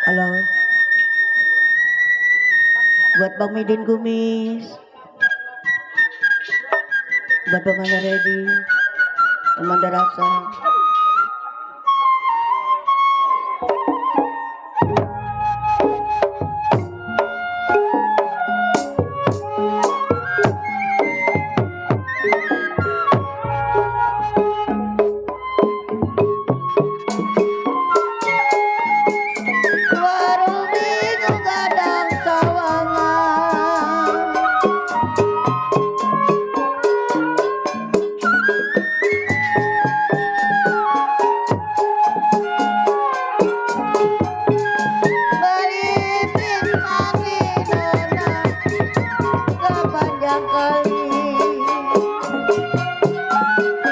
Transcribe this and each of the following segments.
Halo, buat Bang Midin Kumis, buat Bang Redi, Amanda Rasa.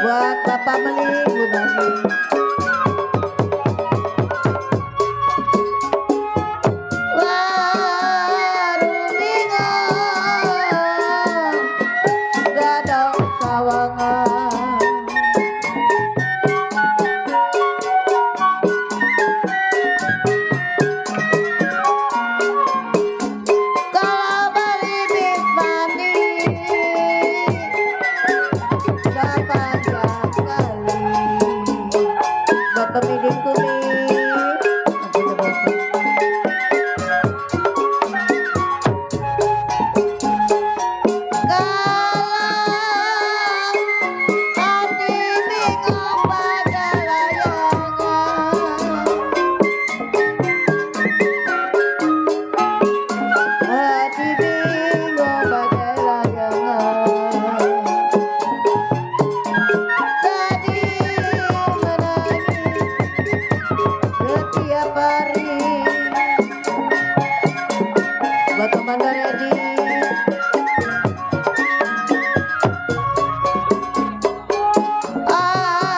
Buat Bapak Meli buat Amanda Redi,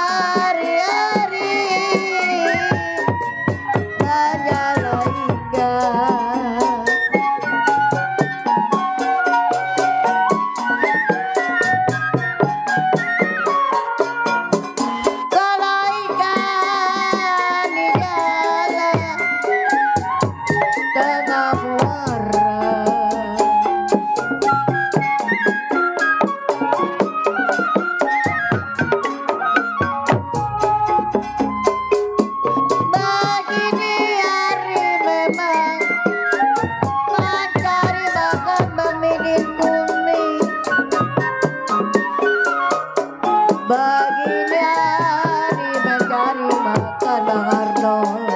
Ari-ari Majalengka. Kalau ikan di jalan tengah muara, begini hari memang mencari makan memilih kuning. Begini hari mencari makan Bang Arnold.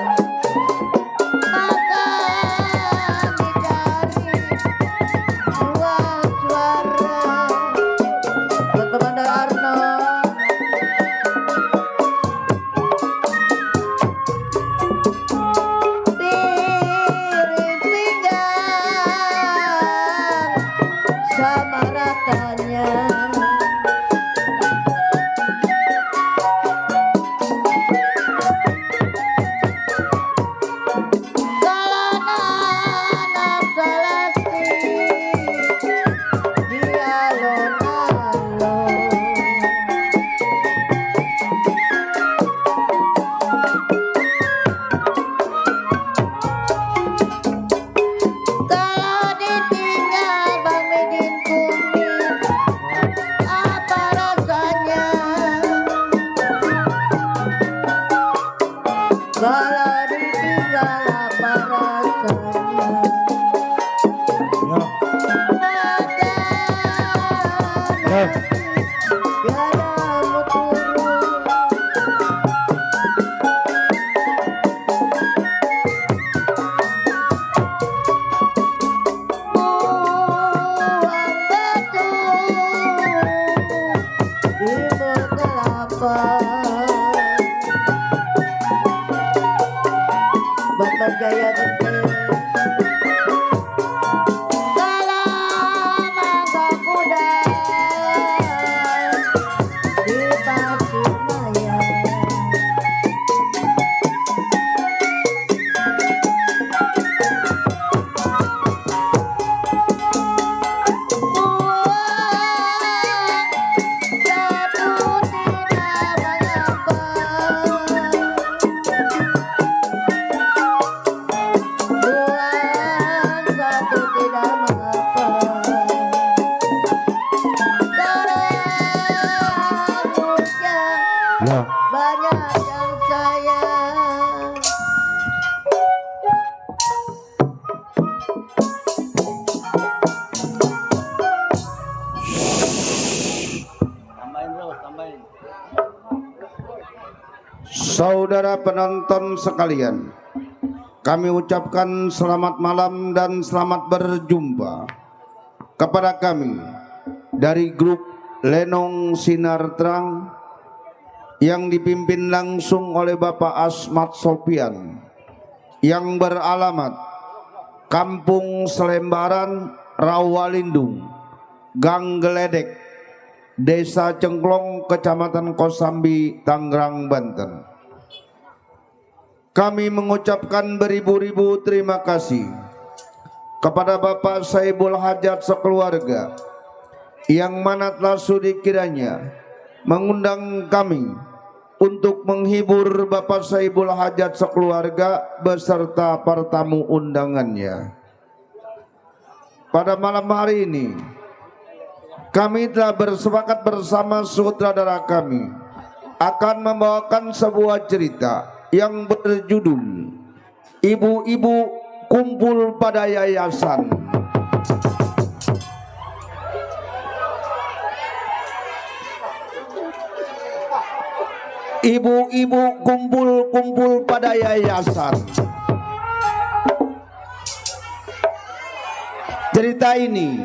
Kalau ditinggal apa rasanya? Biar aku turun. Buang batu timbul kelapa. Buat berjaya gede, kalau mangga kuda di Tasikmalaya. Satu tidak mengapa. Saudara penonton sekalian, kami ucapkan selamat malam dan selamat berjumpa kepada kami dari grup Lenong Sinar Terang yang dipimpin langsung oleh Bapak Asmat Sofian yang beralamat Kampung Selembaran, Rawalindung, Gang Geledek, Desa Cengklong, Kecamatan Kosambi, Tangerang, Banten. Kami mengucapkan beribu-ribu terima kasih kepada Bapak Saibul Hajat sekeluarga yang mana telah sudi kiranya mengundang kami untuk menghibur Bapak Saibul Hajat sekeluarga beserta para tamu undangannya. Pada malam hari ini kami telah bersepakat bersama sutradara kami akan membawakan sebuah cerita yang berjudul Ibu-Ibu Kumpul pada Yayasan. Ibu-ibu kumpul-kumpul pada yayasan. Cerita ini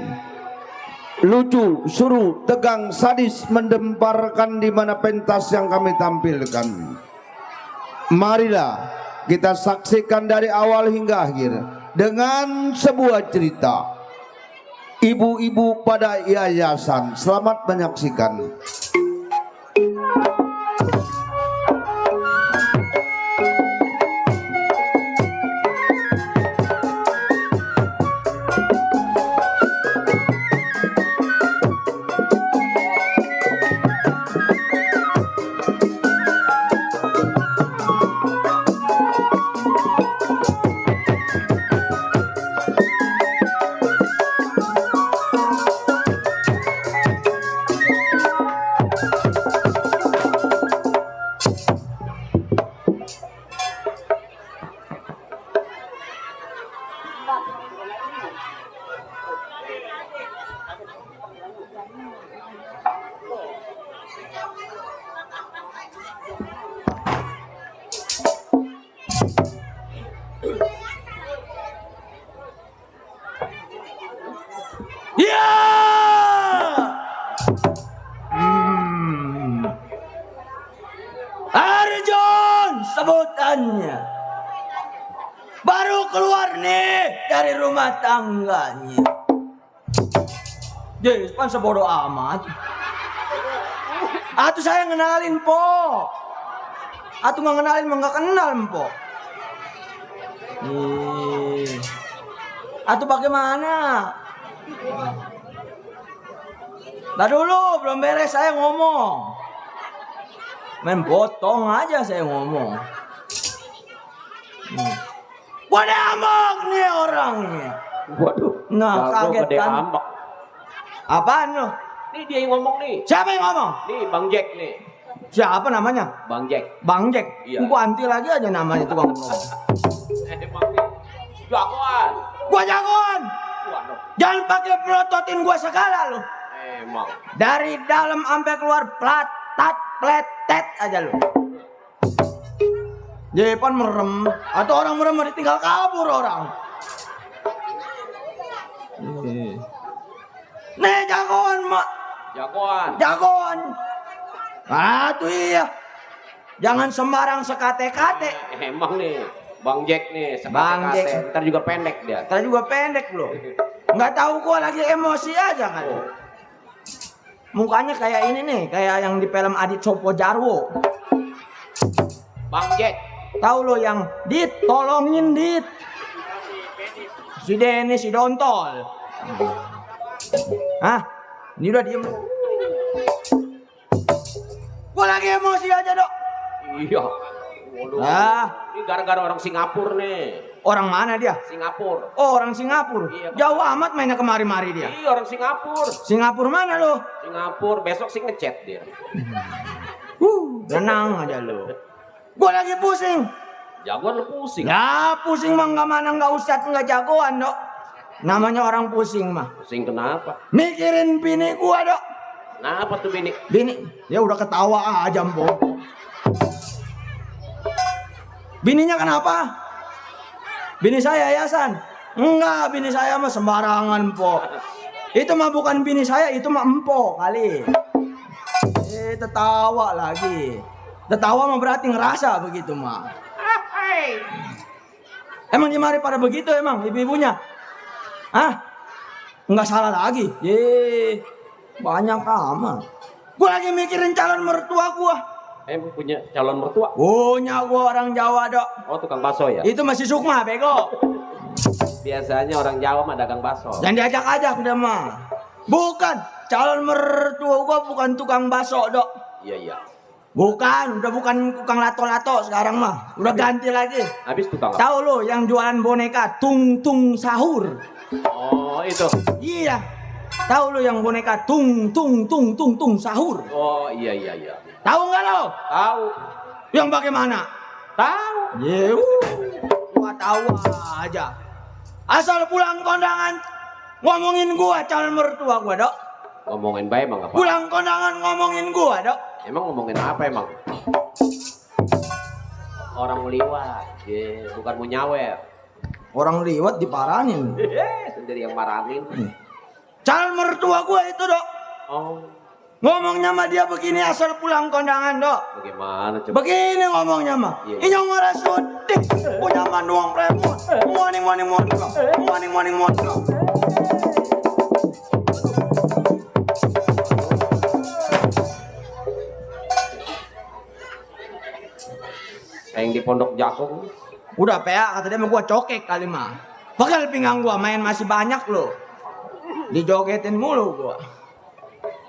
lucu, seru, tegang, sadis, mendemparkan di mana pentas yang kami tampilkan. Marilah kita saksikan dari awal hingga akhir dengan sebuah cerita Ibu-ibu pada yayasan. Selamat menyaksikan. Arjun sebutannya baru keluar nih dari rumah tangganya. Jadi pan sebodoh amat. Atuh saya ngenalin po. Atuh nggak ngenalin mah nggak kenal po. Atuh bagaimana? Nah dulu belum beres saya ngomong. Main potong aja saya ngomong. Pada amok nih orangnya. Waduh. Nah kaget kan. Apaan lo? Nih dia yang ngomong nih. Siapa yang ngomong? Nih Bang Jack nih. Siapa namanya? Bang Jack. Bang Jack. Iya. Gua anti lagi aja namanya tuh Bang. Bang Jack. Jagoan. Gua jagoan. Waduh. Jangan pakai melototin gua segala lo. Emang. Dari dalam sampai keluar platat pletet aja lo. Jepan merem atau orang merem ditinggal kabur orang. Nih jagoan mak. Jagoan. Jagoan. Ah tuh iya. Jangan sembarang sekate-kate. Emang nih Bang Jack nih. Bang Jack. Ntar juga pendek dia. Ntar juga pendek loh. Nggak tahu gua lagi emosi aja kan. Oh. Mukanya kayak ini nih, kayak yang di film Adit Sopo Jarwo. Bang Jack. Tahu lo yang Dit, tolongin Dit. Si Denny, si Dontol. Hah? Ini udah diem. Gua lagi emosi aja dok. Iya. Waduh. Ini gara-gara orang Singapura nih. Orang mana dia? Singapura. Oh orang Singapura. Iya, jauh amat mainnya kemari-mari dia. Iya orang Singapura. Singapura mana lo? Singapura besok sih ngechat dia. Tenang aja lo. Gua lagi pusing. Jagoan lu pusing. Ya pusing mah nggak mana nggak usah nggak jagoan dok. Namanya orang pusing mah. Pusing kenapa? Mikirin bini gua dok. Kenapa tuh bini? Bini, ya udah ketawa aja mpok. Bininya kenapa? Bini saya yayasan. Enggak, bini saya mah sembarangan, po. Itu mah bukan bini saya, itu mah empo kali. Tertawa lagi. Tertawa mah berarti ngerasa begitu mah. Emang di mari pada begitu emang ibu-ibunya? Hah? Enggak salah lagi. Banyak amat. Gua lagi mikirin calon mertua gua. Punya calon mertua? Punya gua orang Jawa, Dok. Oh, tukang bakso ya? Itu masih Sukma, bego. Biasanya orang Jawa mah dagang bakso. Jangan diajak-ajak dia mah. Bukan, calon mertua gua bukan tukang bakso, Dok. Iya. Bukan, udah bukan tukang lato-lato sekarang mah. Udah ganti lagi. Habis tukang apa? Tahu lo yang jualan boneka tung sahur. Oh, itu. Iya. Tahu lo yang boneka tung sahur. Oh, iya. Tahu nggak lo? Tahu. Yang bagaimana? Tahu. Gua tahu aja. Asal pulang kondangan ngomongin gua calon mertua gua, Dok. Ngomongin baik emang apa? Pulang kondangan ngomongin gua, Dok. Emang ngomongin apa emang? Orang liwat, bukan mau nyawer. Orang liwat diparanin. Sendiri yang marahin. Calon mertua gua itu, Dok. Oh, Ngomongnya mah dia begini asal pulang kondangan, Dok. bagaimana coba? Begini ngomongnya mah. Iya. Inyong ngara sudik punya manduang premon. Morning mondok. Yang di Pondok Jakung. Udah PA kata dia mah gua cokek kali mah. Bakal pinggang gua main masih banyak loh. Dijogetin mulu gua.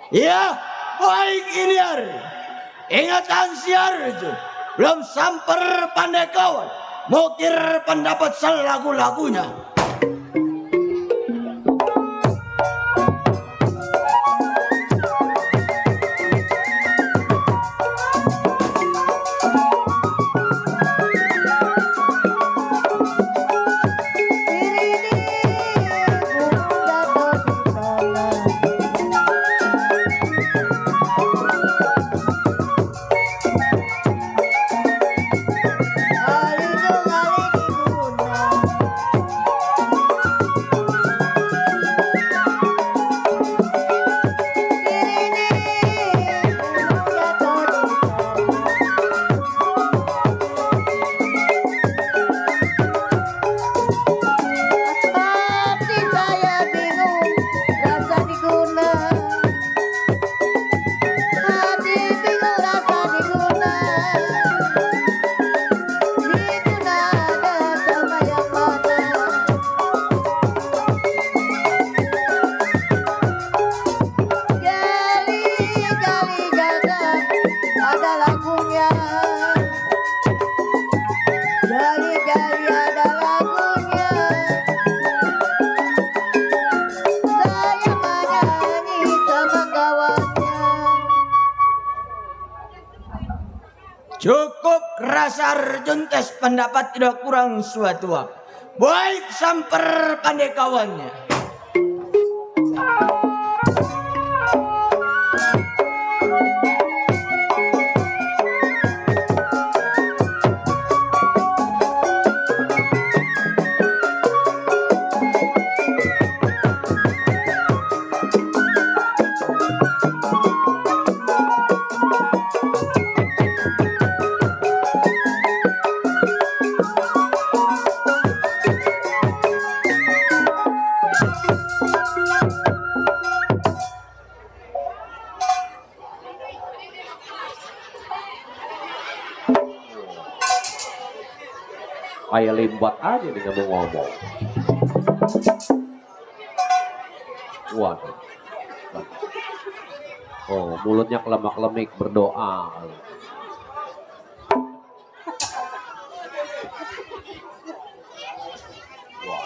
Iya, baik ini hari. Ingatan siar itu. Belum samper pandai kawan. Mukir pendapat selagu-lagunya. Cukup rasa juntes pendapat tidak kurang suatu waktu. Baik samper pandai kawannya. Kayak limbat aja nih ngomong. Waduh. Oh, mulutnya kelemak-lemik berdoa. Wah.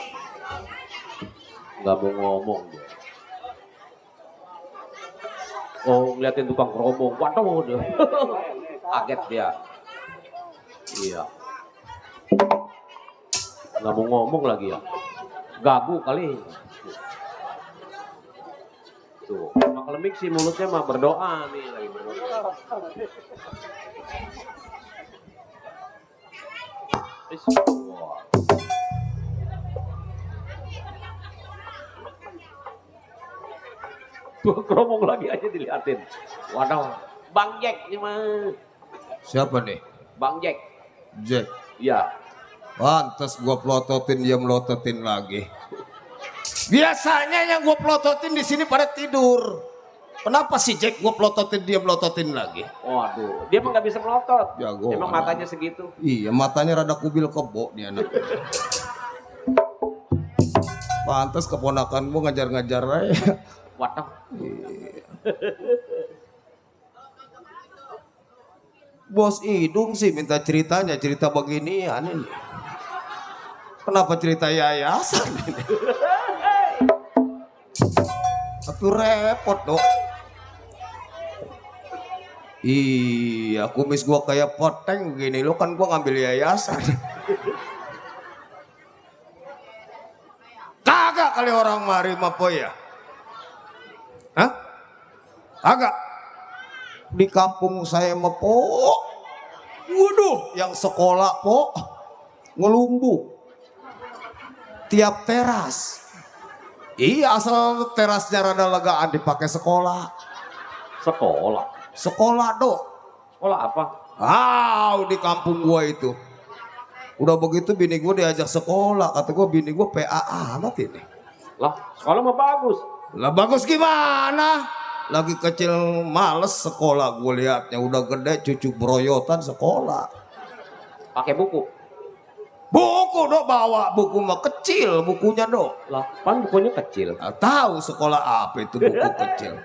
Nggak mau ngomong dia. Oh, ngeliatin tukang keromong. Waduh, dia. Kaget dia. Iya. Nggak mau ngomong lagi ya. Gagu kali. Tuh, mak lemik sih mulutnya mah berdoa nih, lagi berdoa. Wah. Tuh keromong lagi aja diliatin. Waduh, Bang Jack ini mah. Siapa nih? Bang Jack. Jack. Iya. Pantes gua pelototin, dia melototin lagi. Biasanya yang gua pelototin di sini pada tidur. Kenapa sih Jack gua pelototin, dia melototin lagi? Waduh, dia emang nggak bisa melotot. Jago. Emang matanya segitu. Iya, matanya rada kubil kebo nih anak. Pantes keponakan gua ngajar-ngajar aja. Waduh. Bos Idung sih minta ceritanya, cerita beginian ini. Kenapa cerita yayasan ini? Aku repot dong. Iya, kumis gua kayak poteng gini, lo kan gua ngambil yayasan. Kagak kali orang mari mapo ya? Hah? Kagak. Di kampung saya mah po, waduh, yang sekolah po ngelumbu tiap teras. Iya, asal terasnya rada legaan dipakai sekolah. Sekolah. Sekolah dok. Sekolah apa? Di kampung gua itu. Udah begitu bini gua diajak sekolah, kata gua bini gua PA amat ini. Lah, sekolah mah bagus. Lah bagus gimana? Lagi kecil males sekolah, gue liatnya udah gede cucu beroyotan sekolah. Pakai buku. Buku dok, bawa buku mah kecil bukunya dok. Lah, pan bukunya kecil. Nah, tahu sekolah apa itu buku kecil.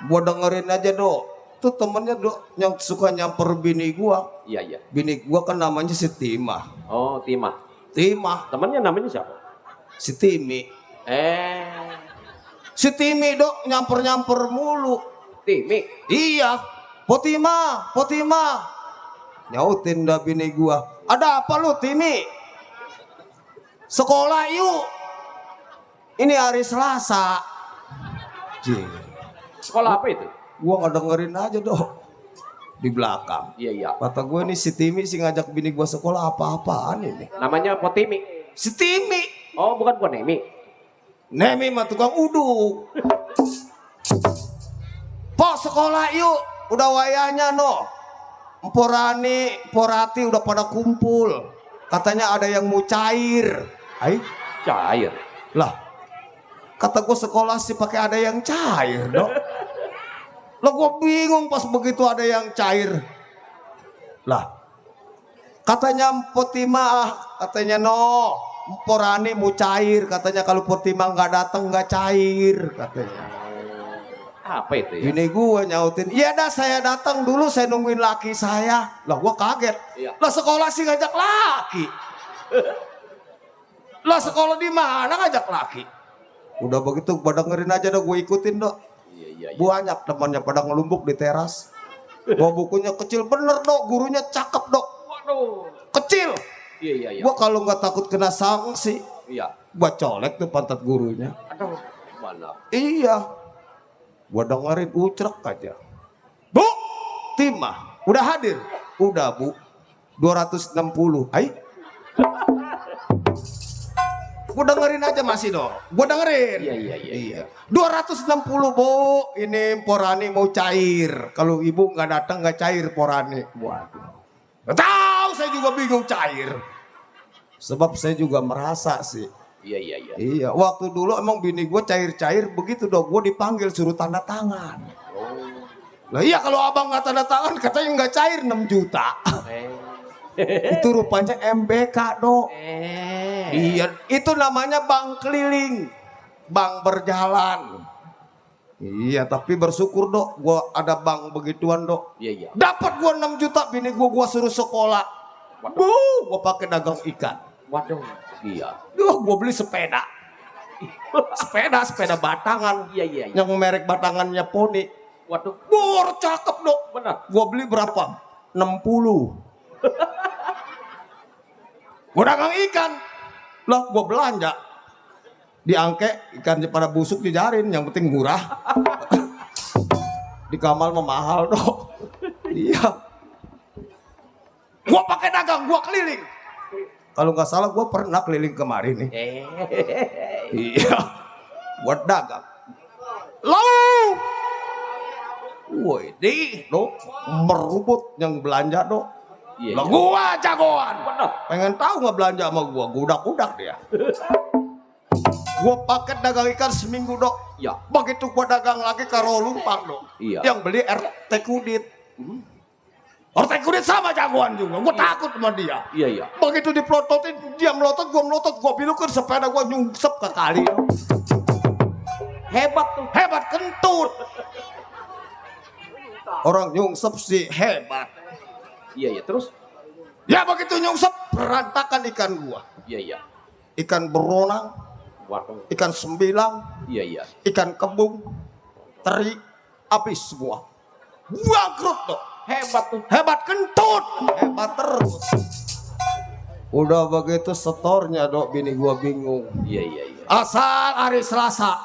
Gua dengerin aja dok. Tuh temennya dok yang suka nyamper bini gua. Iya, iya. Bini gua kan namanya si Timah. Oh, Timah. Timah, Temannya namanya siapa? si Timi. Si Timi dok nyamper-nyamper mulu. Timi. Iya, Potima, Potima. Nyautin dah bini gua. Ada apa lu Timi? Sekolah yuk. Ini hari Selasa. Jih. Sekolah apa itu? Gua nggak dengerin aja dok. Di belakang. Iya, iya. Kata gue nih si Timi sih ngajak bini gua sekolah apa-apaan ini. Namanya Potimi. Si Timi. Oh, bukan Nemi. Nemi mah tukang uduk. Pok sekolah yuk. Udah wayahnya no. Porani, Porati udah pada kumpul. Katanya ada yang mau cair. Ai, Cair. lah. Kata gue sekolah sih pakai ada yang cair, dok. Lah gue bingung pas begitu ada yang cair. Lah. Katanya Potima, katanya no. Porani mau cair, katanya kalau Potima nggak datang nggak cair, katanya. Apa itu ya? Ini gue nyautin, iya dah saya datang dulu, saya nungguin laki saya. Lah gue kaget. Iya. Lah sekolah sih ngajak laki. Lah sekolah di mana ngajak laki? Udah begitu pada dengerin aja dong, gue ikutin dok. Iya, iya, iya. Banyak temannya pada ngelumbuk di teras. Bawa bukunya kecil bener dok, gurunya cakep dok. Waduh. Kecil. Iya, iya, iya. Gue kalau nggak takut kena sanksi, Iya. gue colek tuh pantat gurunya. Aduh, mana? Iya. Gua dengerin ucrek aja. Bu, Timah, udah hadir? Udah bu, 260. Ai. Gua dengerin aja masih dong. Gua dengerin. Iya, iya, iya. 260 bu, ini Porani mau cair. Kalau ibu nggak datang nggak cair Porani. Waduh. Nggak tahu, saya juga bingung cair. Sebab saya juga merasa sih. Iya, iya, iya. Iya, waktu dulu emang bini gue cair-cair begitu dong, gue dipanggil suruh tanda tangan. Oh. Lah iya kalau abang nggak tanda tangan katanya nggak cair 6 juta. Itu rupanya MBK dok. Iya, itu namanya bank keliling, bank berjalan. Iya, tapi bersyukur dok, gue ada bank begituan dok. Iya, iya. Dapat gue 6 juta, bini gue suruh sekolah. Bu, gue pakai dagang ikan. Waduh, iya. Duh, gue beli sepeda. Sepeda batangan. Iya, iya, iya. Yang merek batangannya Poni. Waduh, Bor, cakep dok. benar. Gue beli berapa? 60. Gue dagang ikan. Lah, gue belanja. Diangke, ikannya pada busuk dijarin. Yang penting murah. Di Kamal mah mahal dok. Iya. Gue pakai dagang, gue keliling. Kalau nggak salah gue pernah keliling kemari nih. Iya, buat dagang. Lalu, woi, dok, merubut yang belanja dok. Iya, Lah gua jagoan. Bener. Pengen tahu nggak belanja sama gua? Gudak-gudak dia. Gua paket dagang ikan seminggu dok. Ya. Begitu gua dagang lagi karo lumpang dok. Iya. Yang beli RT Kudit. RT Kudit sama jagoan juga. Gua takut sama dia. Iya, iya. Begitu dipelototin, dia melotot, gua bilukan sepeda gua nyungsep ke kali. Dok. Hebat tuh. Hebat kentut. Orang nyungsep sih hebat. Iya, iya. Terus? Ya begitu nyungsep berantakan ikan gua. Iya, iya. Ikan beronang, Waduh. ikan sembilang, Iya, iya. ikan kembung, teri, habis semua. Bangkrut dok. Hebat tuh. Hebat kentut. Hebat terus. Udah begitu setornya dok, bini gua bingung. Iya, iya, iya. Asal hari Selasa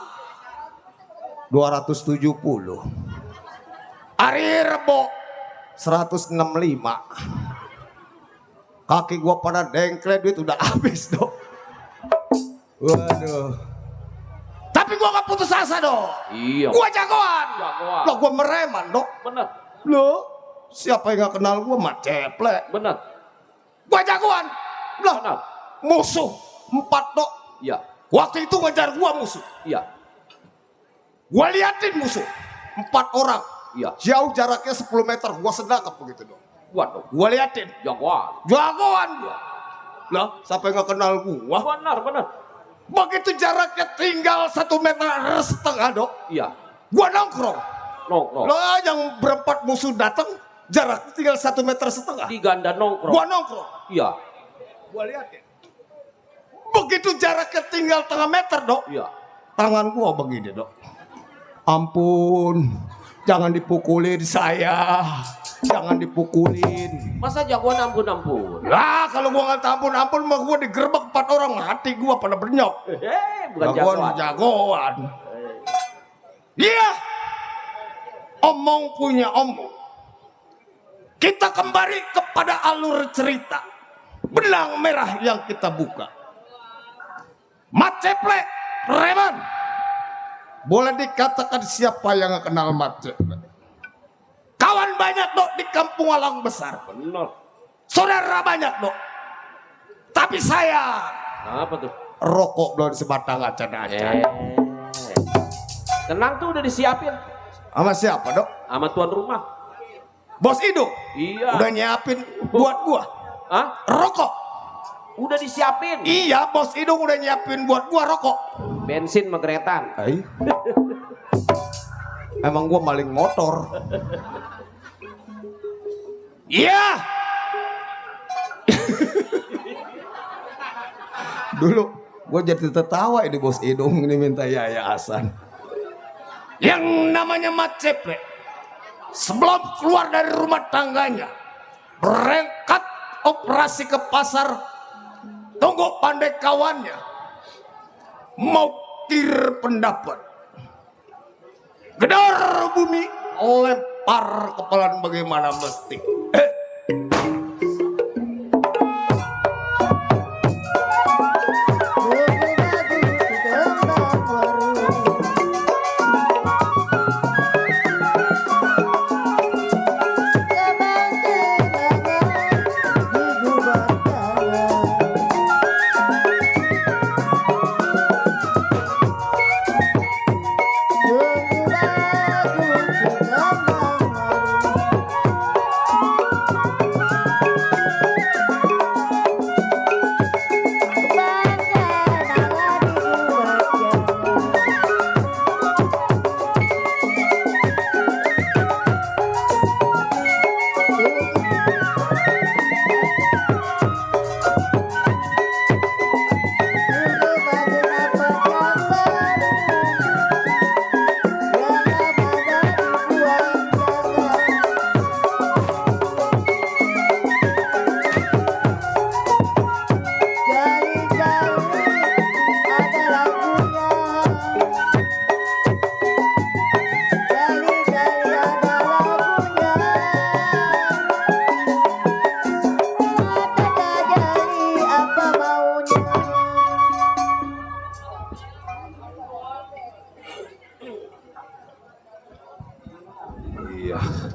270. Hari Rebo 165. Kaki gua pada dengkle, duit udah habis dok. Waduh. Tapi gua gak putus asa dok. Iya. Gua jagoan. Jagoan. Loh gua mereman dok. Bener. Loh siapa yang gak kenal gua mah ceplek. Bener. Gua jagoan. Loh Bener. musuh 4 dok. Iya. Waktu itu ngejar gua musuh. Iya. Gua liatin musuh 4 orang. Iya. Jauh jaraknya 10 meter. Gua sedangkap begitu dok. Waduh. Gua liatin. Jagoan. Jagoan gua. Lah siapa yang gak kenal gua? Bener, bener. Begitu jaraknya tinggal 1,5 meter dok. Iya. Gua nongkrong. Nongkrong. Lah yang berempat musuh datang, jarak tinggal 1,5 meter. Di ganda nongkrong. Gua nongkrong. Iya. Gua liatin. Begitu jaraknya tinggal 1/2 meter dok. Iya. Tangan gua begini dok. Ampun, jangan dipukulin saya. Jangan dipukulin. Masa jagoan ampun-ampun? Lah kalau gua nggak ampun-ampun mah gua digerebek 4 orang, mati gua pada bernyok. Bukan jagoan. Jagoan. Iya. Omong punya omong. Kita kembali kepada alur cerita. Benang merah yang kita buka. Mat Ceplek, preman. Boleh dikatakan siapa yang nggak kenal Mat Ceplek? Kawan banyak dok di kampung Alang Besar. Bener. Saudara banyak dok. Tapi saya Apa tuh? rokok belum sebatang acan-acan. Tenang tuh udah disiapin. Sama siapa dok? Sama tuan rumah. Bos Ido. Iya. Udah nyiapin buat gua Hah? rokok. Udah disiapin. Iya, Bos Ido udah nyiapin buat gua rokok. Bensin megretan. Emang gua maling motor. Iya. Dulu gua jadi tertawa ini Bos Ido ini minta yayasan. Yang namanya Mat Ceplek sebelum keluar dari rumah tangganya berangkat operasi ke pasar, tunggu pandai kawannya mau kir pendapat, gedor bumi lempar kepalan bagaimana mesti.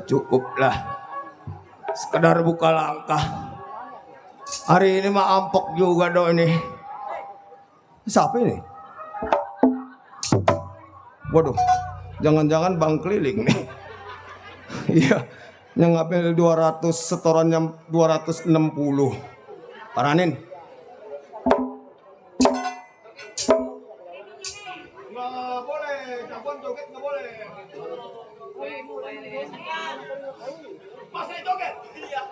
Cukuplah. Sekedar buka langkah. Hari ini mah ampok juga do ini. Siapa ini? Waduh, jangan-jangan bang keliling nih. Iya, yang ngambil 200, setorannya 260. Paranin. Nggak boleh, jagoan joget nggak boleh. Masih joget? Iya.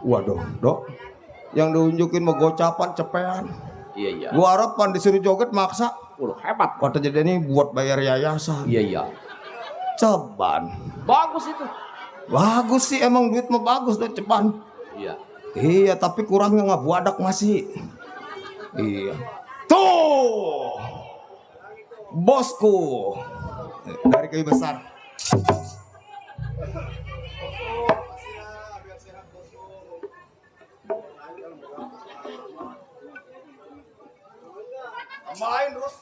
Waduh, dok, yang diunjukin mau gocapan cepean. Iya iya. Gua harapan disuruh joget maksa. Waduh, hebat. Kata jadi ini buat bayar yayasan. Iya iya. Ceban. Bagus itu. Bagus sih emang duit mah bagus deh ceban. Iya. Iya tapi kurangnya nggak buadak masih. Iya. Tuh, bosku dari kayu besar. Main terus?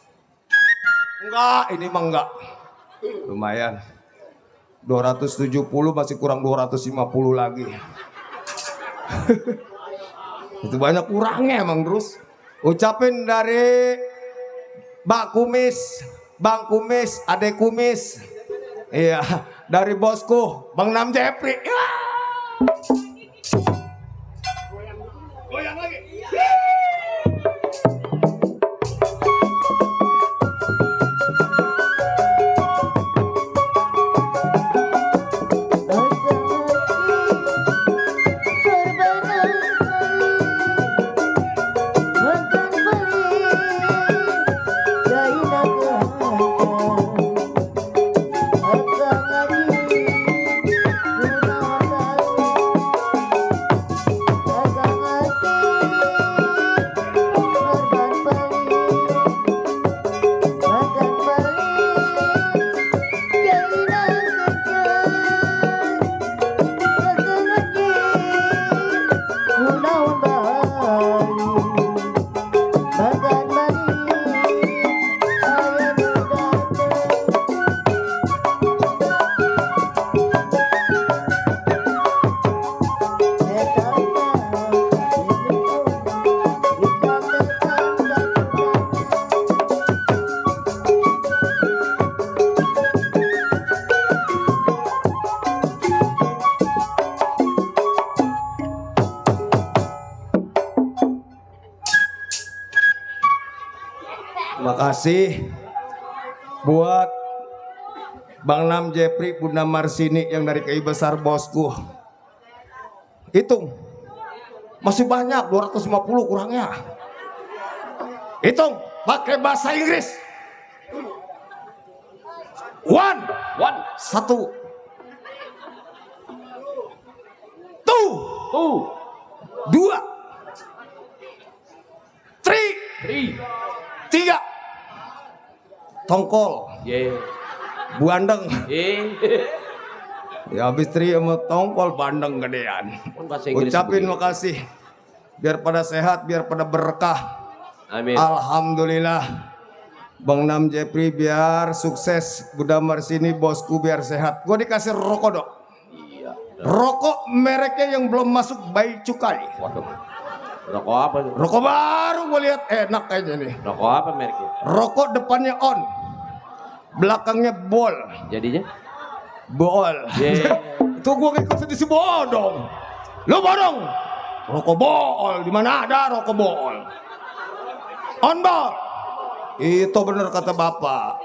Enggak, ini mah enggak. Lumayan. 270 masih kurang 250 lagi. Itu banyak kurangnya emang terus. Ucapin dari Mbak Kumis, Bang Kumis, Adek Kumis. Iya, dari bosku Bang Nam Jepri. Goyang lagi. Makasih buat Bang Nam Jepri, Bunda Marsini yang dari kayu besar bosku. Hitung. Masih banyak 250 kurangnya. Hitung pakai bahasa Inggris. One. Satu. Two. Dua. Three. Tiga. Tongkol. Yeah. Buandeng. Yeah. Ya habis tri sama tongkol bandeng gedean. Ucapin makasih. Biar pada sehat, biar pada berkah. Amin. Alhamdulillah. Bang Nam Jepri biar sukses. Bunda Marsini bosku biar sehat. Gue dikasih rokok dok. Iya. Rokok mereknya yang belum masuk bayi cukai. Waduh. Rokok apa? Rokok baru gue lihat enak kayaknya nih. Rokok apa mereknya? Rokok depannya on, belakangnya bol. Jadinya? Bol. Yeah. Itu gue ngikutin si bodong. Lo bodong. Rokok bol. Di mana ada rokok bol? On bol. Itu bener kata bapak.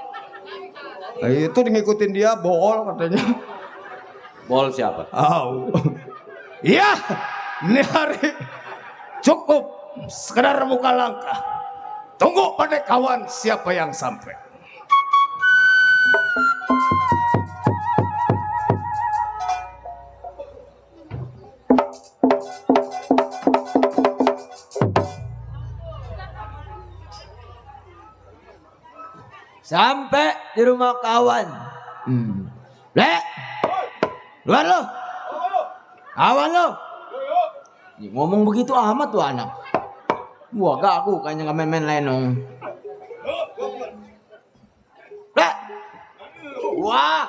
Nah, itu ngikutin dia bol katanya. Bol siapa? Au. Iya. Ini hari cukup sekedar buka langkah. Tunggu pada kawan siapa yang sampai. Sampai di rumah kawan. Lek, luar lo. Kawan lo. Ih, ngomong begitu amat tuh anak. Wah, gak aku kayaknya gak main-main lenong. Lek. Wah.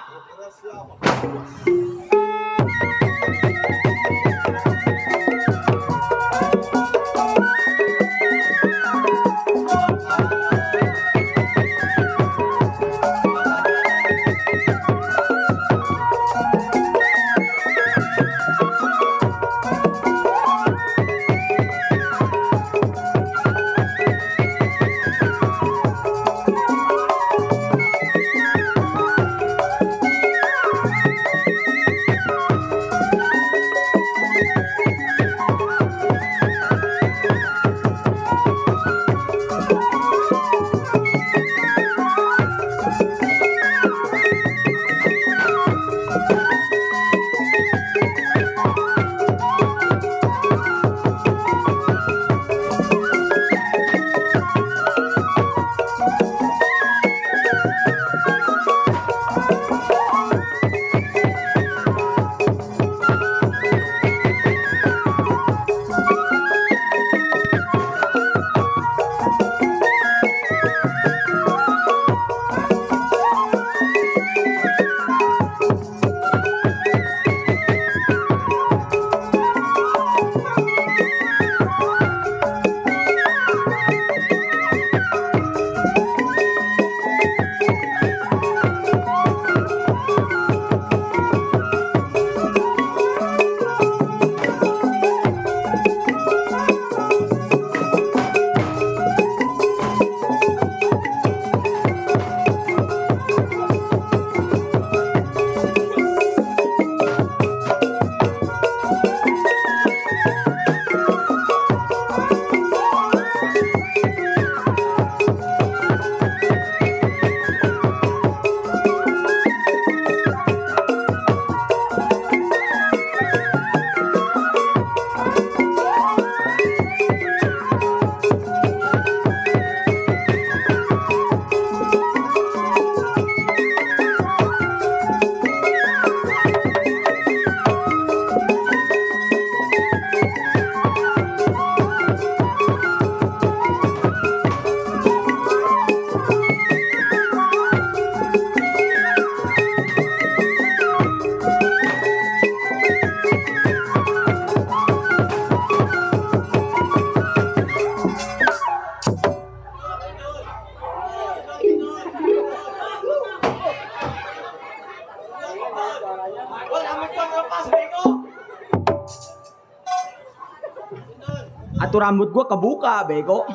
Atuh rambut gua kebuka, bego.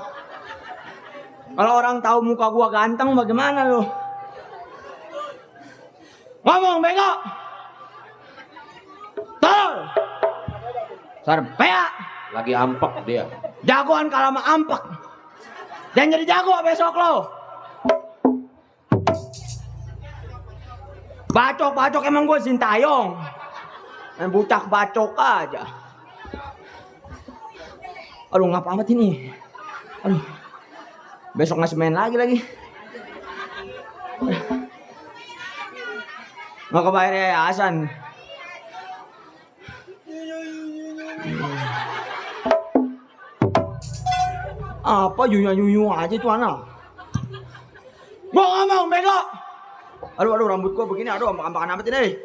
Kalau orang tahu muka gua ganteng bagaimana lu? Ngomong, bego. Tol. Sarpea. Lagi ampek dia. Jagoan kalah sama ampek. Jangan jadi jago besok lo. Bacok emang gue Sintayong. Main bucak bacok aja. Aduh, ngapa amat ini? Aduh. Besok ngasih main lagi. Mau kebayar yayasan. Apa yuyu aja itu anak. Gua ngomong bego. Aduh rambut gua begini, aduh ampak-ampakan amat ini.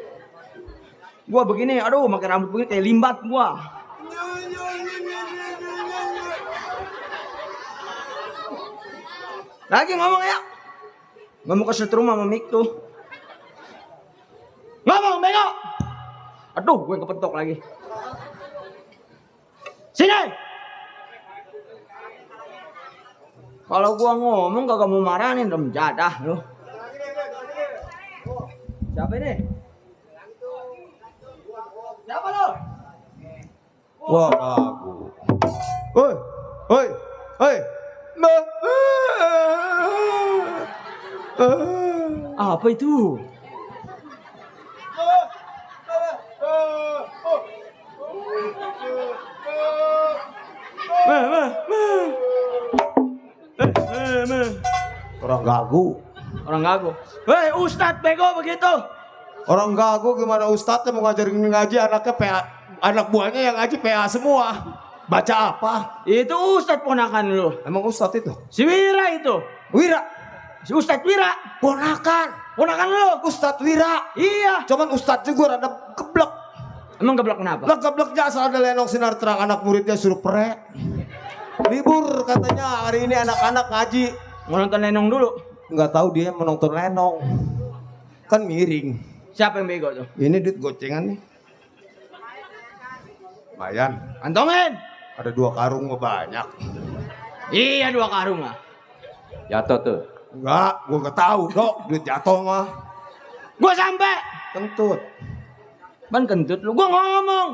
Gua begini, aduh pakai rambut begini kayak limbat gua. Lagi ngomong ya. Ngomong ke setrum sama mic tuh. Ngomong bego. Aduh, gue kepentok lagi. Sini. Kalau gua ngomong kagak mau marahin rem jadah lu. Siapa ini? Siapa lu? Wah, aku. Oi. Apa itu? Orang gagu. Orang gagu. Hei Ustadz bego begitu. Orang gagu gimana ustadznya mau ngajarin ngaji anaknya PA, anak buahnya yang ngaji PA semua. Baca apa? Itu Ustadz ponakan lu. Emang ustadz itu? Si Wira itu. Wira. Si Ustadz Wira. Ponakan. Ponakan lu. Ustadz Wira. Iya. Cuman ustadz juga rada geblek. Emang geblek kenapa? Lah gebleknya asal ada lenong sinar terang anak muridnya suruh prek. Libur katanya hari ini anak-anak ngaji. Mau nonton Lenong dulu. Nggak tahu dia menonton lenong. Kan miring. Siapa yang bego tuh? Ini duit gocengan nih. Lumayan. Kantongin. Ada 2 karung mah banyak. Iya 2 karung lah. Jatuh tuh. Enggak, gua nggak tahu dok. Duit jatuh mah. Gua sampai. Kentut. Ban kentut lu. Gua ngomong.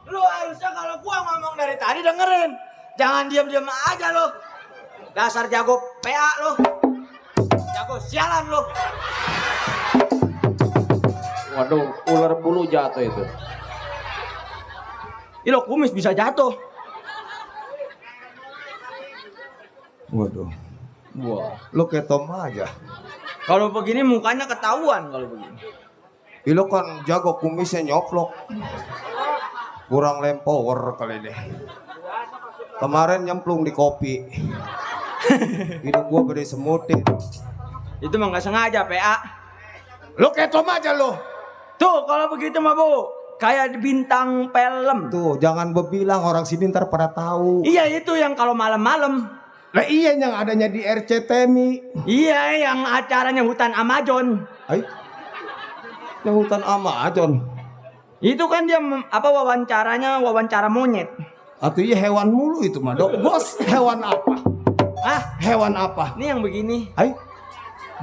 Lu harusnya kalau gua ngomong dari tadi dengerin. Jangan diam-diam aja lu. Dasar jago PA lu. Jago sialan lu. Waduh, ular bulu jatuh itu. Ilo kumis bisa jatuh. Waduh. Wah. Lu kayak Tom aja. Kalau begini mukanya ketahuan kalau begini. Lu kan jago kumisnya nyoplok. Kurang lempower kali ini. Kemarin nyemplung di kopi. Hidung gua beri semutin. Itu mah nggak sengaja PA. Lu kayak Tom aja lu. Tuh kalau begitu mah Bu, kayak di bintang film. Tuh, jangan bebilang orang sini ntar pada tahu. Iya itu yang kalau malam-malam. Lah iya yang adanya di RCTMI. Iya yang acaranya hutan Amazon. Ay. Yang hutan Amazon. Itu kan dia wawancaranya wawancara monyet. Atau iya hewan mulu itu mah dok. Bos hewan apa? Ah, Hewan apa? ini yang begini. Ay.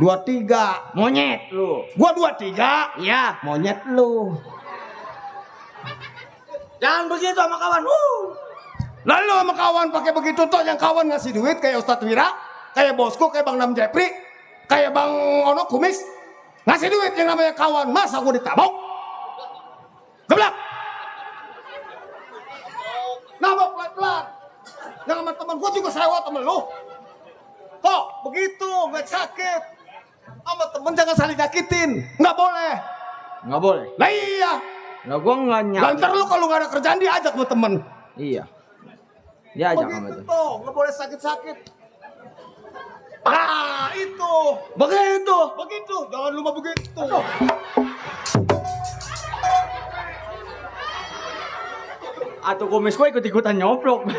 23. Monyet lu. Gua 23. Iya. Monyet lu. Jangan begitu sama kawan. Lalu sama kawan pakai begitu toh yang kawan ngasih duit kayak Ustadz Wira, kayak bosku, kayak Bang Nam Jepri, kayak Bang Ono Kumis. Ngasih duit yang namanya kawan, masa gua ditabok? Geblak. Nabok pelan-pelan. Yang sama temen gua juga sewa temen lu. Kok begitu, nggak sakit. Sama temen jangan saling nyakitin, nggak boleh. Nggak boleh. Lah iya. Lah gua nggak nyampe. Lantar lu kalau nggak ada kerjaan diajak sama temen. Iya. Dia ajak sama Begitu itu. toh, nggak boleh sakit-sakit. Ah, itu. Begitu. Begitu, jangan lupa begitu. Atau kumis gua ikut-ikutan nyoplok.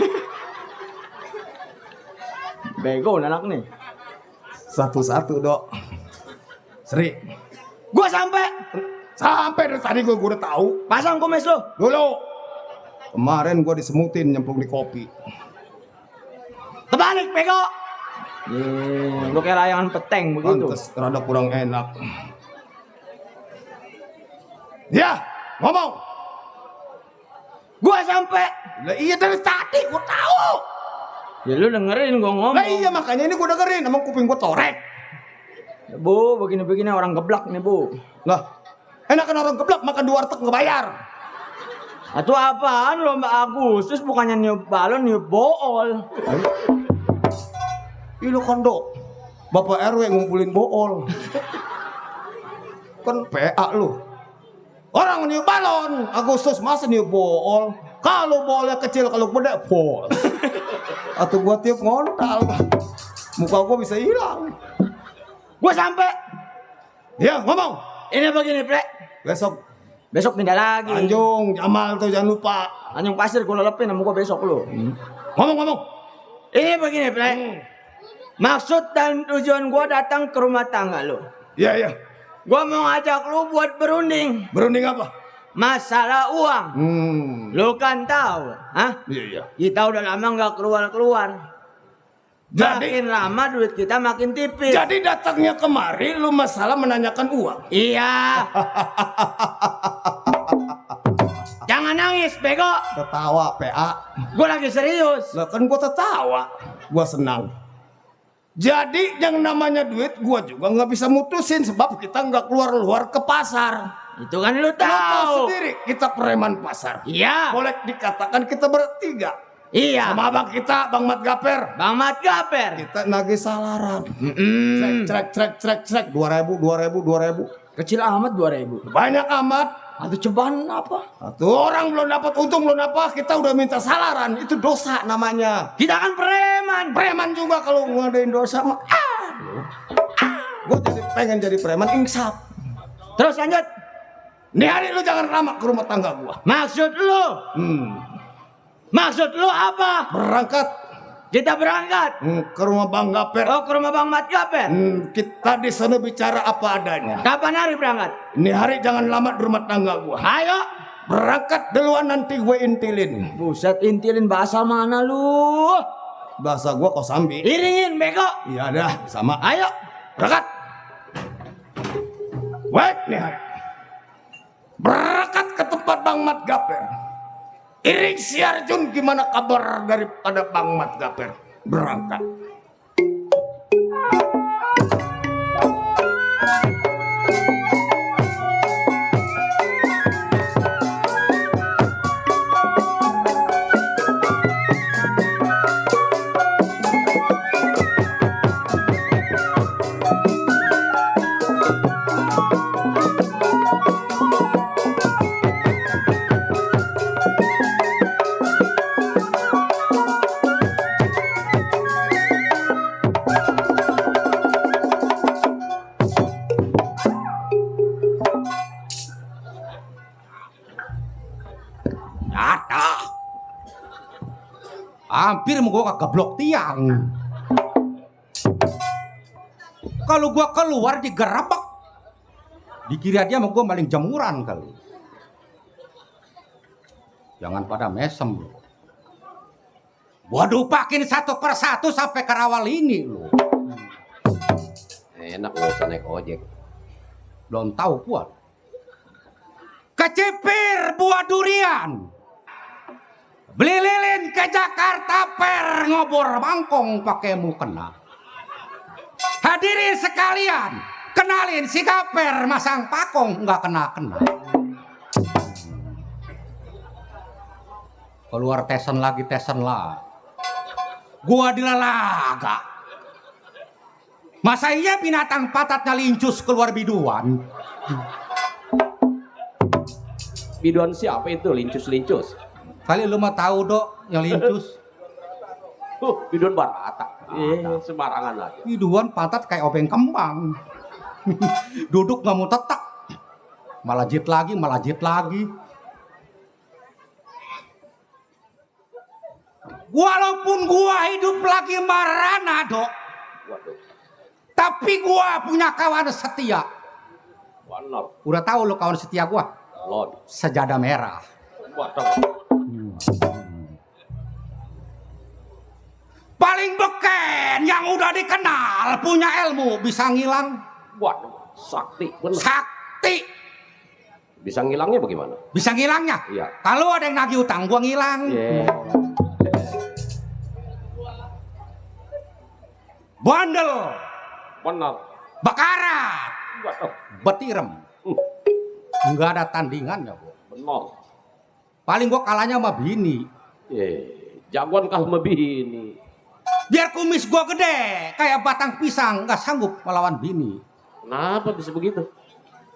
Bego anak nih. Satu-satu, Dok. Sri. Gua sampai. Sampai dari tadi gua udah tahu. Pasang kumis lu. Dulu. Kemarin gua disemutin nyemplung di kopi. Terbalik bego. Lu kayak layangan peteng begitu. Pantes rada kurang enak. Ya, ngomong. Gua sampai. Lah iya dari tadi gua tahu. Ya lu dengerin gua ngomong. Lah iya makanya ini gua dengerin, emang kuping gua torek. Ya, Bu, begini-begini orang geblak nih, Bu. Lah, enakan orang geblak makan di warteg ngebayar. Atau apaan lomba Agustus bukannya niup balon, niup bool. Ih lu kondok. Bapak RW ngumpulin bool. Kan PA lu. Orang niup balon, Agustus masa niup bool. Kalau bolnya kecil, kalau gede bol. Atau gua tiup ngontal. Muka gua bisa hilang. Gua sampai. Ya, ngomong. Ini begini, Plek. Besok Pindah lagi. Tanjung, Jamal tuh jangan lupa. Tanjung Pasir gua lelepin sama gua besok lu. Ngomong. Ini begini, Plek. Maksud dan tujuan gua datang ke rumah tangga lu. Iya. Gua mau ngajak lu buat berunding. Berunding apa? Masalah uang. Lu kan tahu, Iya. kita udah lama nggak keluar. Makin lama duit kita makin tipis. Jadi datangnya kemari lu masalah menanyakan uang. Iya. Jangan nangis, bego. Tertawa PA. Gue lagi serius. Lah kan gua tertawa. Gua senang. Jadi yang namanya duit gua juga nggak bisa mutusin sebab kita nggak keluar ke pasar. Itu kan lu Lu tahu tahu. sendiri kita preman pasar. Iya. Boleh dikatakan kita bertiga. Iya. Sama abang kita, Bang Mat Gaper. Bang Mat Gaper. Kita nagih salaran. Mm-mm. Trek. 2000. Kecil amat 2000. Banyak amat. Atau cobaan apa? Satu orang belum dapat untung, belum apa, kita udah minta salaran. Itu dosa namanya. Kita kan preman. Preman juga kalau ngadain dosa mah. Gue jadi pengen jadi preman insaf. Terus lanjut. Nih hari lu jangan lama ke rumah tangga gua. Maksud lu? Maksud lu apa? Berangkat Kita berangkat. ke rumah Bang Gaper. Oh, ke rumah Bang Mat Gaper. Kita di sana bicara apa adanya. Kapan hari berangkat? Ini hari jangan lama di rumah tangga gua. Ayo. Berangkat duluan nanti gue intilin. Buset, intilin bahasa mana lu? Bahasa gua Kosambi. Iringin, bego. Iya dah, sama. Ayo. Berangkat. Wait nih hari. Berangkat ke tempat Bang Mat Gaper. Iring si Arjun gimana kabar daripada Bang Mat Gaper? Berangkat. Hampir mau gua keblok tiang. Kalau gua keluar digerebek, dikira dia mau gua maling jemuran kali. Jangan pada mesem lu. Gua dupakin satu persatu sampai ke rawal ini lu. Enak nggak usah naik ojek. Belum tahu gua. Kecipir buah durian. Beli lilin ke Jakarta per ngobor mangkong pakai mukena. Hadirin sekalian, kenalin si Gaper masang pakong nggak kena. Keluar tesen lagi. Gua dilalaga. Masa iya binatang patatnya lincus keluar biduan? Biduan siapa itu? Lincus. Kali lu mah tahu dok yang lincus. Biduan barata. Sembarangan aja. Biduan pantat kayak obeng kembang. Duduk nggak mau tetak. Malah jit lagi. Walaupun gua hidup lagi marana dok. Waduh. Tapi gua punya kawan setia. Waduh. Udah tahu lo kawan setia gua? Lord. Sejadah merah. Waduh. Paling beken yang udah dikenal punya ilmu bisa ngilang. Waduh. Sakti. Bener. Sakti. Bisa ngilangnya bagaimana? Bisa ngilangnya? Iya. Kalau ada yang nagih utang gua ngilang. Yeah. Bandel. Benar. Bakarat. Waduh. Betirem. Enggak ada tandingannya, Bu. Benar. Paling gua kalahnya sama bini. Jagoan kah sama bini. Biar kumis gua gede kayak batang pisang, nggak sanggup melawan bini. Kenapa bisa begitu?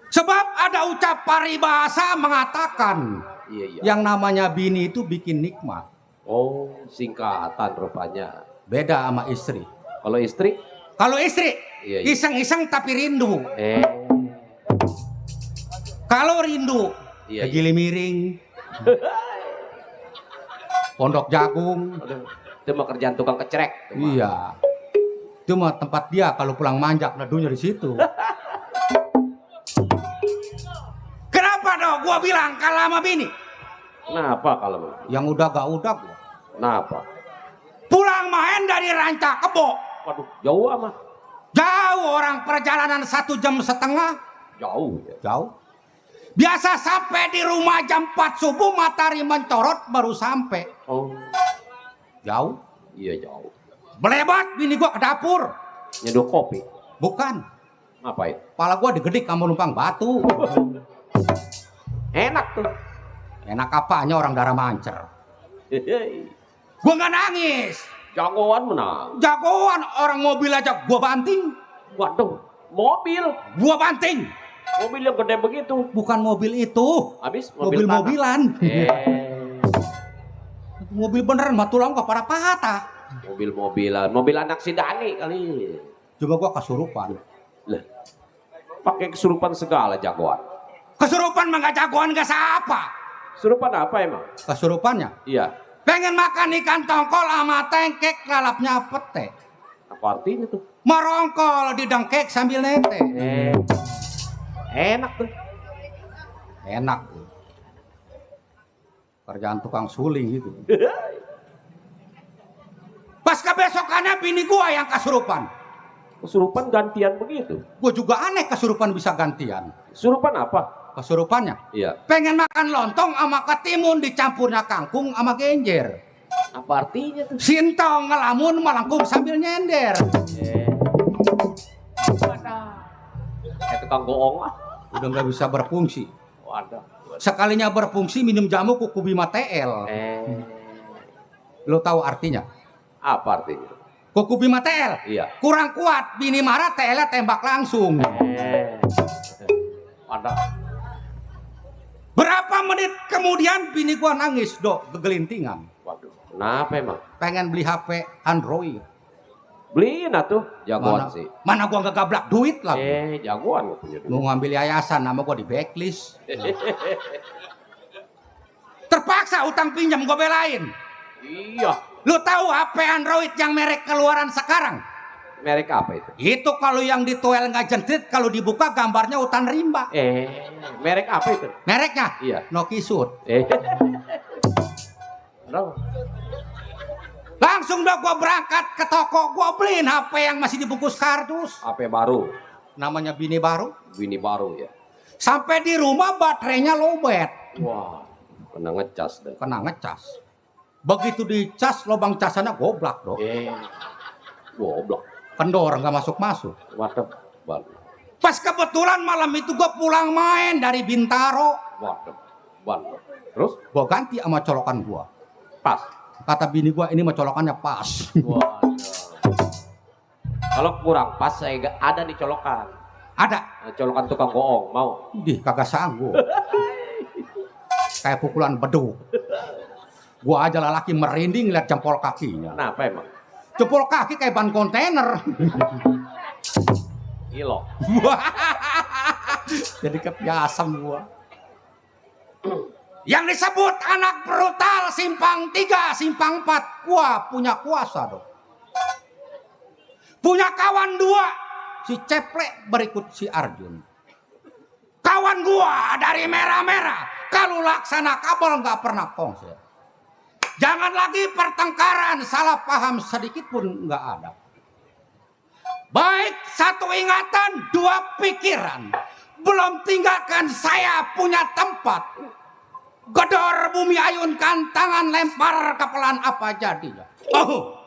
Sebab ada ucap paribahasa mengatakan Iya. yang namanya bini itu bikin nikmat. Oh, singkatan rupanya. Beda sama istri. Kalau istri? Kalau istri Iya. iseng-iseng tapi rindu. Kalau rindu Iya. ke Gili Miring, Pondok Jagung. Aduh, itu mah kerjaan tukang kecerek. Iya. Itu mah tempat dia kalau pulang manjak neduhnya di situ. Kenapa dong gua bilang kalah sama bini? Kenapa kalau Yang udah gak udah gua. Kenapa? Pulang main dari Ranca Kebo. Waduh, jauh amat. Jauh orang perjalanan 1,5 jam. Jauh. Ya. Jauh. Biasa sampai di rumah jam 4 subuh matahari mencorot baru sampai. Oh, Jauh. iya jauh. Belebat bini gua ke dapur. Nyeduh kopi. Bukan. Ngapain? Kepala gua digedik sama numpang batu. Enak tuh. Enak apanya orang darah mancer. Hehehe. Gua nggak nangis. Jagoan menang. Jagoan orang mobil aja gua banting. Waduh, mobil. Gua banting. Mobil yang gede begitu. Bukan mobil itu. Habis Mobil-mobilan. Mobil beneran mah tulang gua pada patah. Mobil-mobilan. Mobil anak si Dani kali. Coba gua kesurupan. Lah. Pakai kesurupan segala jagoan. Kesurupan mah nggak jagoan nggak siapa. Kesurupan apa emang? Kesurupannya Iya. pengen makan ikan tongkol sama tengkek lalapnya pete. Apa artinya tuh? Merongkol di dengkek sambil nete. Enak tuh. Enak tuh. Kerjaan tukang suling gitu. Pas kebesokannya bini gua yang kesurupan. Kesurupan gantian begitu. Gua juga aneh kesurupan bisa gantian. Kesurupan apa? Kesurupannya Iya. pengen makan lontong sama ketimun dicampurnya kangkung sama genjer. Apa artinya tuh? Sintong ngelamun melengkung sambil nyender. Kayak tukang goong lah. Udah nggak bisa berfungsi. Waduh. Sekalinya berfungsi minum jamu kuku bima TL. Lo tahu artinya? Apa artinya? Kuku bima TL. Iya. Kurang kuat, bini marah TL tembak langsung. Waduh. Berapa menit kemudian bini gua nangis dok kegelintingan. Waduh. Kenapa emang? Pengen beli HP Android. Beliin atuh. Jagoan Mana, sih. mana gua nggak gablak duit lagi. Jagoan gak punya duit. Mau ngambil yayasan, nama gua di backlist. Terpaksa utang pinjam gua belain. Iya. Lu tahu HP Android yang merek keluaran sekarang? Merek apa itu? Itu kalau yang dituel nggak jentit, kalau dibuka gambarnya hutan rimba. Merek apa itu? Mereknya? Iya. Nokisut. No. Langsung dah gua berangkat ke toko, gua beliin HP yang masih dibungkus kardus. HP baru. Namanya bini baru. Bini baru ya. Sampai di rumah baterainya lowbat. Wah. Kena ngecas deh. Kena ngecas. Begitu dicas, lubang casannya goblak dong. Goblok. Kendor nggak masuk-masuk. Waduh. Pas kebetulan malam itu gua pulang main dari Bintaro. Waduh. Terus? Gua ganti sama colokan gua. Pas. Kata bini gua ini mah colokannya pas. Waduh. Kalau kurang pas saya gak ada di colokan. Ada. Colokan tukang bohong mau. Dih kagak sanggup. Kayak pukulan beduk. Gua aja lelaki merinding lihat jempol kakinya. Kenapa emang? Jempol kaki kayak ban kontainer. Gilo. Jadi kebiasaan gua. Yang disebut anak brutal simpang 3, simpang 4. Gua punya kuasa dong. Punya kawan 2. Si Ceplek berikut si Arjun. Kawan gua dari merah-merah. Kalau laksana kabel nggak pernah kongsi. Jangan lagi pertengkaran, salah paham sedikit pun nggak ada. Baik, 1 ingatan, 2 pikiran. Belum tinggalkan saya punya tempat. Gedor bumi ayunkan, tangan lempar kepelan apa jadinya. Oh.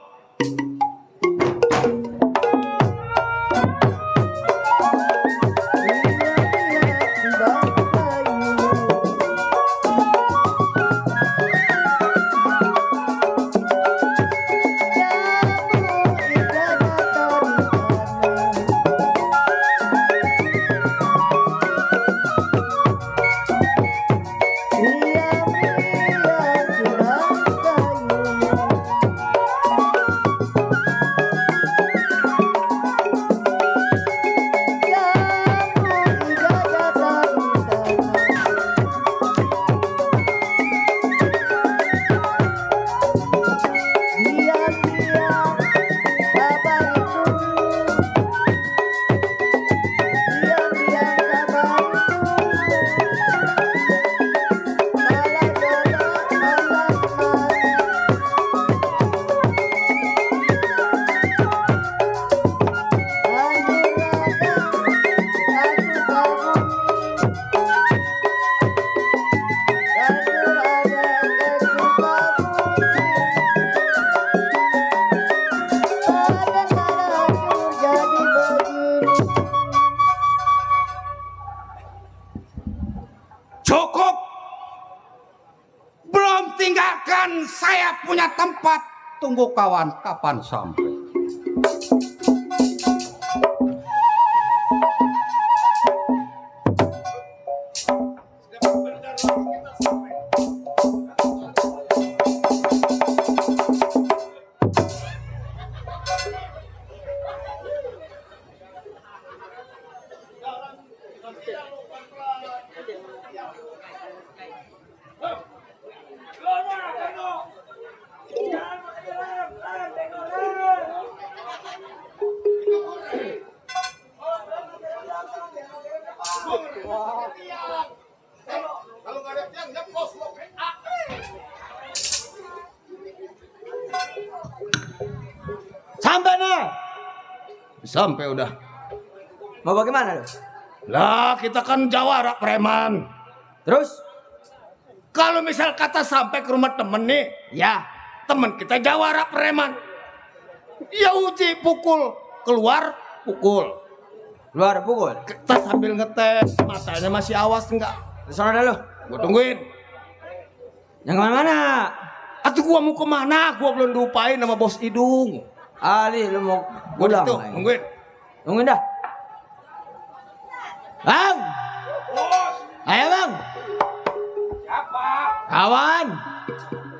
tinggalkan saya punya tempat. Tunggu kawan, kapan sampai? Sampai nih. Sampai udah. Mau bagaimana lu? Lah kita kan jawara preman. Terus? Kalau misal kata sampai ke rumah temen nih, Ya. temen kita jawara preman. Ya uji pukul, keluar pukul. Luar pukul. Kita sambil ngetes, matanya masih awas enggak? Sana dah lu. Gua tungguin. Yang kemana-mana. Atuh gua mau kemana? Gua belum diupain sama bos hidung. Ali, lu mau Gua pulang? gitu, lagi? nungguin. Tungguin dah. Bang. Ayo bang. Siapa? Kawan.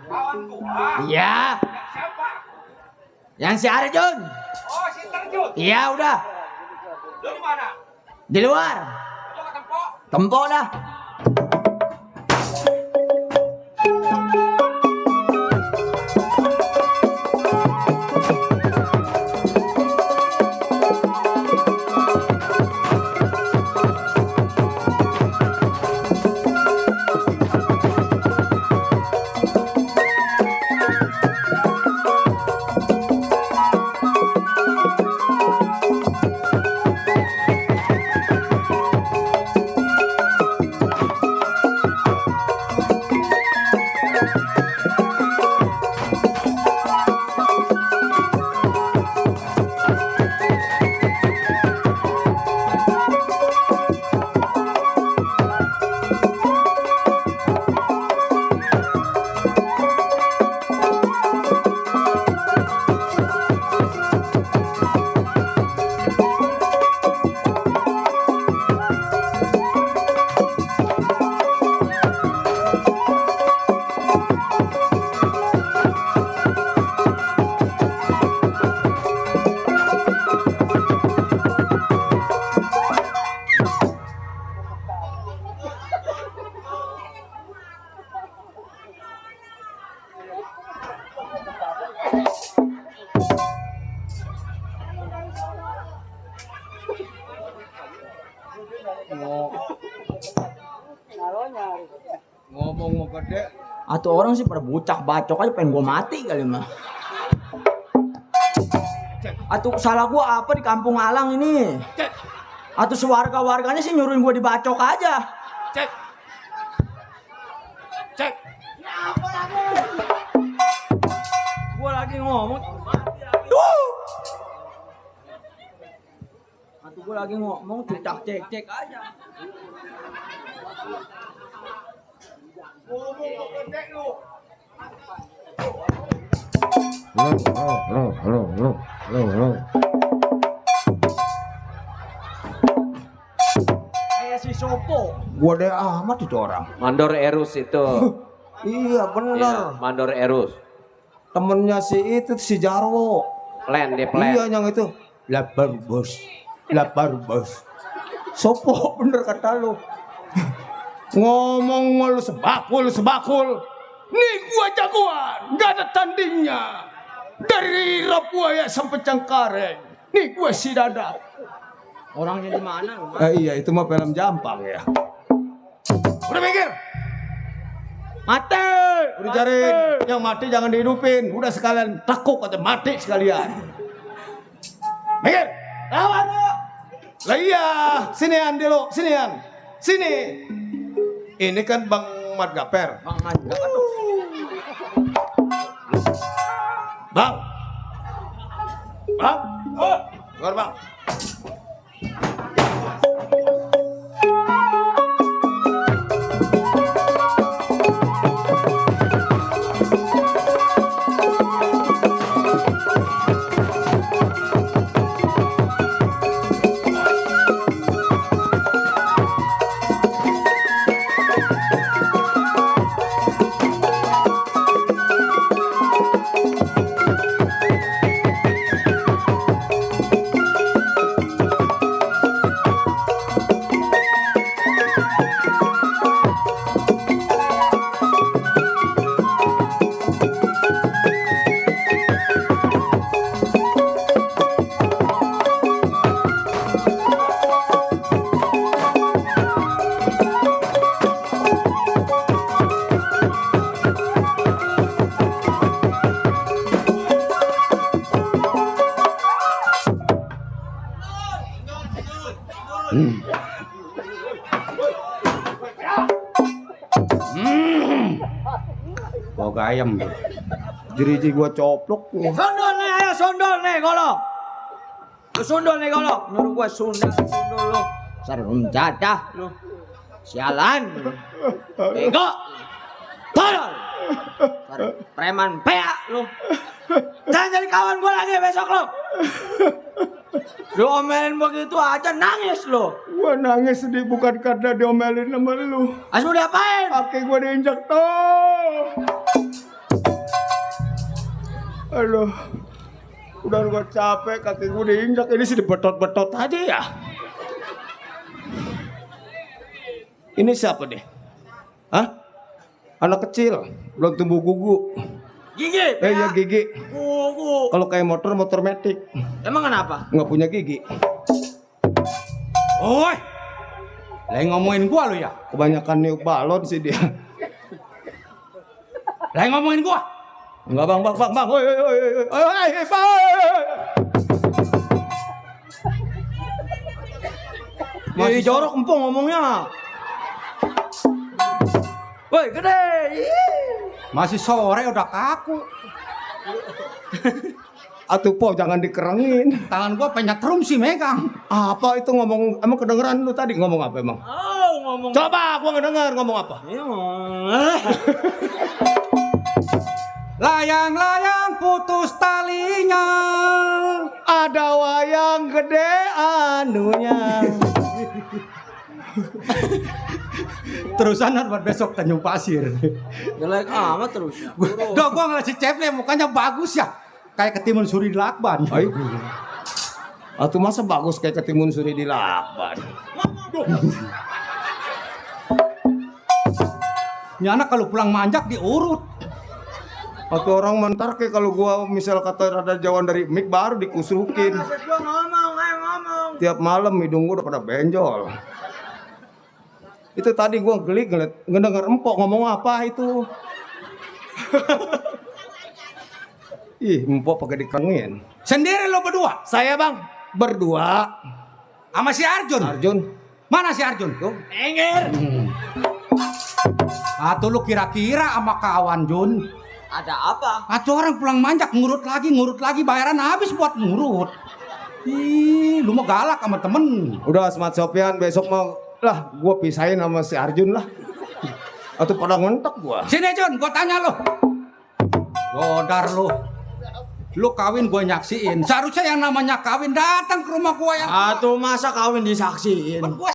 Kawan gua. Iya. Siapa? Yang si Arjun. Oh, si Terjun. Iya udah. Lu di mana? Di luar. Lu ke Tempo? Tempo dah. Ngomong mau gede. Atau orang sih pada bocah bacok aja pengen gua mati kali mah. Atau salah gua apa di kampung Alang ini? Atau sewarga-warganya sih nyuruhin gua dibacok aja. Cek. Cek. Gua lagi ngomong. Atau gua lagi ngomong cek cek aja. Kayak si Sopo. Gua deh amat itu orang. Mandor Erus itu. Iya bener. Iya, Mandor Erus. Temennya si itu si Jarwo. Plan dia plan. Iya yang itu. Lapar bos. Lapar bos. Sopo bener kata lu. Ngomong lu sebakul. Nih gua jagoan, nggak ada tandingnya. Dari Rapuaya sampai Cengkareng. Nih gua si Dadap. Orangnya di mana? Iya itu mah film Jampang ya. Udah mikir. Mati. Udah cariin yang mati jangan dihidupin. Udah sekalian takut atau mati sekalian. Mikir. Lawan ya. Lah iya, sinian dulu, sinian. Sini. Ini kan Bang Mat Gaper. Bang Manja. Aduh. Bang. Bang. Oh, keluar Bang. Bawa ayam. Jeriji gua coplok nih. Sundul nih, ayo sundul nih golok. Lu sundul nih golok. Nyuruh gua sundul lu. Sarung jadah lu. Sialan. Bego. Tolol. Preman peak lu. Jangan jadi kawan gua lagi besok lu. Lu omelin begitu aja nangis lu. Gua nangis sedih bukan karena diomelin sama lu. Asmu diapain? Kaki gua diinjak tuh. Aduh. Udah gua capek, kaki gua diinjak. Ini sih dibetot-betot aja ya. Ini siapa deh? Hah? Anak kecil, belum tumbuh gugu. Gigi. Ya gigi. Gugu. Kalau kayak motor metik, Emang kenapa? nggak punya gigi. Oi. Lagi ngomongin gua lu ya? Kebanyakan niup balon sih dia. Lagi ngomongin gua? Enggak bang. Oi. Bang. Masih jorok empung ngomongnya. Woi, gede. Masih sore udah kaku. Atuh po jangan dikerengin. Tangan gua penyetrum sih megang. Apa itu ngomong? Emang kedengeran lu tadi ngomong apa emang? Oh, ngomong. Coba gua ngedenger ngomong apa? Layang-layang putus talinya. Ada wayang gede anunya. Terusan buat besok Tanjung Pasir. Jelek amat terus. Gua ngeliat si Ceple mukanya bagus ya. Kayak ketimun suri di lakban. Ay. Atuh masa bagus kayak ketimun suri di lakban. Ini anak kalau pulang manjak diurut. Atau orang mentar kayak kalau gua misal kata ada jauhan dari mic baru dikusukin. Gua ngomong. Tiap malam hidung gua udah pada benjol. Itu tadi gua geli ngedenger empok ngomong apa itu. Ih, empok pakai dikerengin. Sendiri lo berdua Saya bang berdua. sama si Arjun. Arjun, Mana si Arjun? Tuh. Engir. Atau lu kira-kira sama kawan Jun. Ada apa? Atau orang pulang manjak ngurut lagi bayaran habis buat ngurut. Ih, lu mau galak sama temen. udah Smart Sofian besok mau lah gua pisahin sama si Arjun lah. Atau pada ngentok gua. Sini Jun, gua tanya lu. Lodar lu. Lu kawin gua nyaksiin. Seharusnya yang namanya kawin datang ke rumah gua yang Atuh masa kawin disaksiin. gua